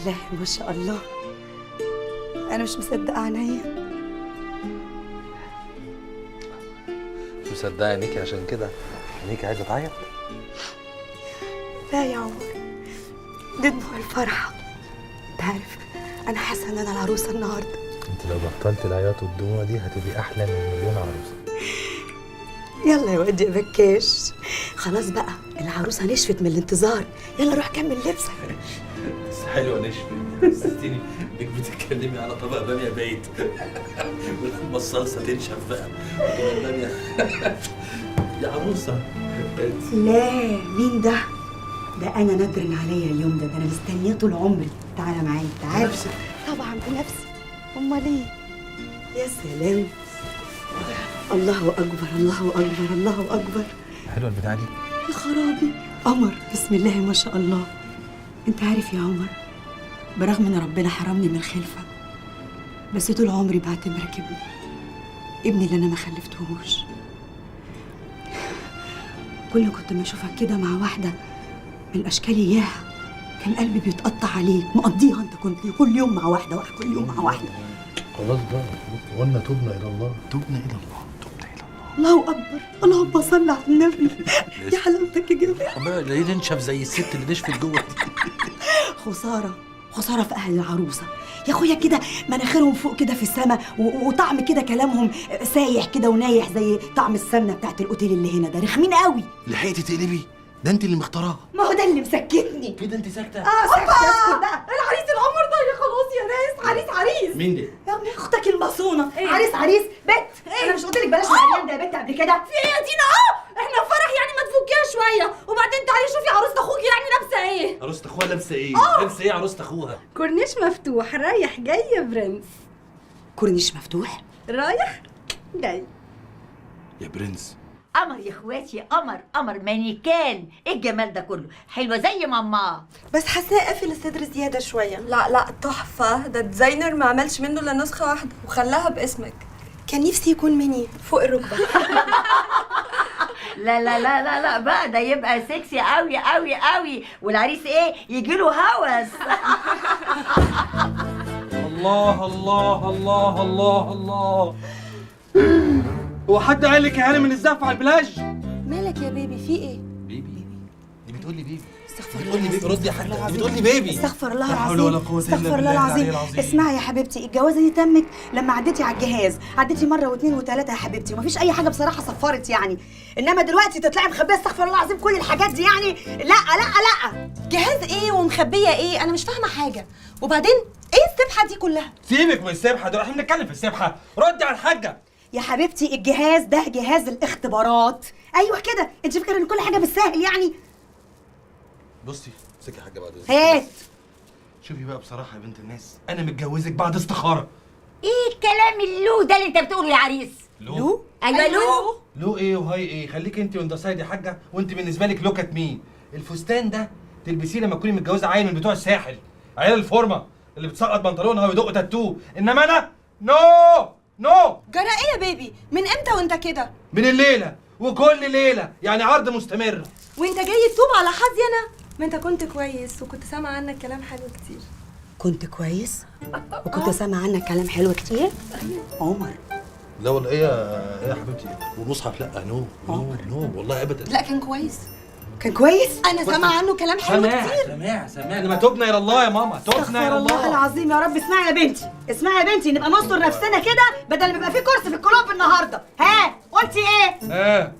الله ما شاء الله، انا مش مصدقه عينيا. مش مصدقه عينيكي عشان كده عينيكي عايزه تعيط؟ لا يا عمر، دي دموع الفرحة. انت عارف انا حاسه ان انا العروسة النهارده. انت لو بطلت العياط والدموع دي هتبقي احلى من مليون عروسه. يلا يا واد يا بكاش، خلاص بقى العروسة نشفت من الانتظار، يلا روح كمل لبسك. بس حلوة نشفت، حسستيني انك بتتكلمي على طبق باميه بايت. ولما الصلصه تنشف بقى وتبقى الباميه يا عروسه. لا مين ده؟ ده انا نادر عليا اليوم ده، ده انا مستنياه طول عمري. تعالى معايا، تعالى. بنفسك؟ طبعا بنفسي، امال ايه؟ يا سلام، الله اكبر الله اكبر الله اكبر. حلوة البتاعه دي. يا خرابي قمر، بسم الله ما شاء الله. انت عارف يا عمر، برغم ان ربنا حرمني من الخلفة، بس طول عمري بعتبرك ابني، ابني اللي انا ما خلفتهوش. كل كنت ما اشوفك كده مع واحدة من الاشكال اياها كان قلبي بيتقطع عليك. مقضيها انت كنت كل يوم مع واحدة، واحدة كل يوم مع واحدة. خلاص بقى، قلنا تبنا الى الله، تبنا الى الله، تبنا الى الله. الله اكبر، اللهم صل على النبي. يا حلاوتك يا جماعة. ليه ننشف زي الست اللي نشفت جوه دي؟ خسارة خسارة في اهل العروسة يا اخويا، كده مناخيرهم فوق كده في السما، وطعم كده كلامهم سايح كده ونايح زي طعم السمنة بتاعت الاوتيل اللي هنا ده، رخمين قوي. لحقتي تقلبي؟ ده انت اللي مختاراها. ما هو ده اللي مسكتني كده انت ساكته؟ اه ساكته. اسكت بقى، العريس العمر ده يا خلاص يا ناس، عريس عريس. مين ده؟ يا ابن اختك المصونه. إيه؟ عريس عريس بت. إيه؟ انا مش قلت لك بلاش العريان ده يا بت قبل كده؟ في ايه يا دينا؟ احنا فرح يعني، ما تفكيها شوية. وبعدين تعالي شوفي عروسه اخوكي يعني لابسه ايه. عروسه اخوها لابسه ايه؟ لابسه ايه عروسه اخوها؟ كورنيش مفتوح رايح جاي يا برنس. كورنيش مفتوح رايح جاي يا برنس. قمر يا اخواتي، قمر قمر مانيكان. ايه الجمال ده كله؟ حلوة زي ماما، بس حاساه قافل الصدر زيادة شوية. لا لا تحفة، ده designer ما عملش منه الا نسخه واحدة وخلاها باسمك. كان نفسي يكون ميني فوق الركبة. لا لا لا لا لا بقى، ده يبقى سكسي قوي قوي قوي، والعريس ايه يجي له هوس. الله الله الله الله الله. هو حد قال لك يا هانم من الزقف على البلاج؟ مالك يا baby، في ايه؟ baby؟ دي بتقول لي baby. استغفر بتقول الله لي baby. ردي يا حاجة، دي بتقول لي baby. استغفر الله لا حول العظيم، ولا قوة إلا استغفر الله بالله العظيم. العلي العظيم. اسمعي يا حبيبتي، الجوازه دي تمت لما عديتي على الجهاز، عديتي مرة واثنين وثلاثة يا حبيبتي، ومفيش اي حاجة بصراحة صفرت يعني. انما دلوقتي تطلعي مخبيه استغفر الله العظيم كل الحاجات دي يعني، لا لا لا. جهاز ايه ومخبيه ايه؟ انا مش فاهمه حاجة. وبعدين ايه السبحة دي كلها؟ سيبك من السبحة دلوقتي، احنا بنتكلم في السبحة. ردي على الحاجة يا حبيبتي. الجهاز ده جهاز الاختبارات. ايوه كده، انت فاكره ان كل حاجة بالسهل يعني؟ بصي امسكي يا حاجة بعد اذنك. هات. شوفي بقى بصراحة يا بنت الناس، انا متجوزك بعد استخاره. ايه الكلام اللو ده اللي انت بتقوله يا عريس؟ لو؟ ايوه لو. لو ايه و hi ايه؟ خليك انت on the side يا حاجة، وانت بالنسبة لك look at me. الفستان ده تلبسيه لما تكوني متجوزة عيل من بتوع الساحل، عيال الفورمة اللي بتسقط بنطلونها ويدق تاتو. انما انا no no. جرى ايه يا baby؟ من امتى وانت كده؟ من الليلة وكل ليلة، يعني عرض مستمر. وانت جاي تتوب على حظي انا؟ ما انت كنت كويس وكنت سامعه عنك كلام حلو كتير. كنت كويس وكنت سامعه عنك كلام حلو كتير. عمر. لا والله ايه يا ايه يا حبيبتي؟ والمصحف لا، no no no والله ابدا. لا كان كويس، كان كويس. انا سامعه عنه كلام حلو كتير. سماع سماع، انما تبنا الى الله يا ماما، تبنا استغفر الى الله الله العظيم يا رب. اسمعي يا بنتي، اسمعي يا بنتي، نبقى نستر نفسنا كده بدل ما يبقى في كرسي في الكلوب النهارده. ها قلتي ايه؟ اه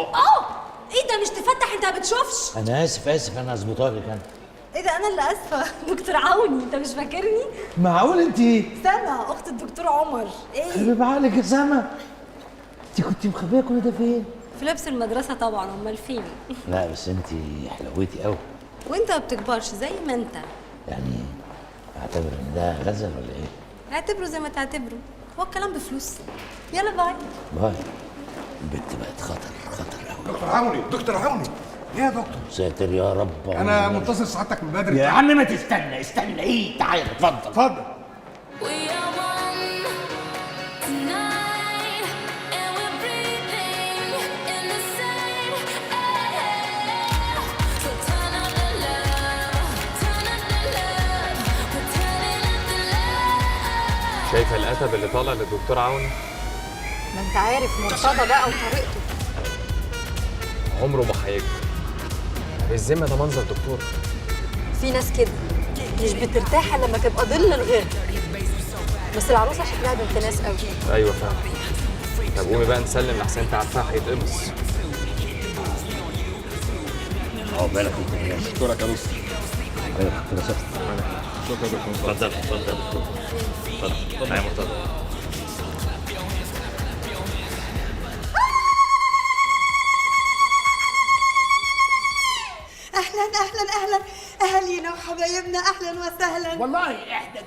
اهو. ايه ده؟ مش تفتح، انت ما بتشوفش. انا اسف اسف، انا هظبطها لك انا. ايه ده؟ انا اللي اسفه. دكتور عوني، انت مش فاكرني؟ معقول انت سما اخت الدكتور عمر. ايه خرب عقلك يا سما، انت كنت مخبيه كل ده فين؟ في لبس المدرسة طبعا، امال فين؟ لا بس انت حلويتي قوي. وانت ما بتكبرش زي ما انت. يعني اعتبر ان ده غزل ولا ايه؟ اعتبره زي ما تعتبره، هو الكلام بفلوس. يلا bye bye. البت بقت خطر خطر قوي. دكتور عوني، دكتور عوني، ايه يا دكتور؟ ساتر يا رب. انا منتظر سعادتك من بدري. يا عم ما تستنى، استنى ايه؟ تعالى اتفضل اتفضل. شايفه القتب اللي طالع للدكتور عوني؟ ما انت عارف مرتضى بقى وطريقته، عمره ما هيكبر. بالذمه ده منظر دكتور؟ في ناس كده مش بترتاح لما تبقى ظل الغير. بس العروسة شكلها بنت ناس قوي. ايوه فعلا. طب قومي بقى نسلم لحسن انت عارفاها هيتقمص. عقبالك انت يا اشكرك يا دكتور. عقبالك دكتور صف. شكرا يا دكتور. اتفضل اتفضل اتفضل يا مرتضى. اهلا اهلا اهلا، اهالينا وحبايبنا، اهلا وسهلا. والله احنا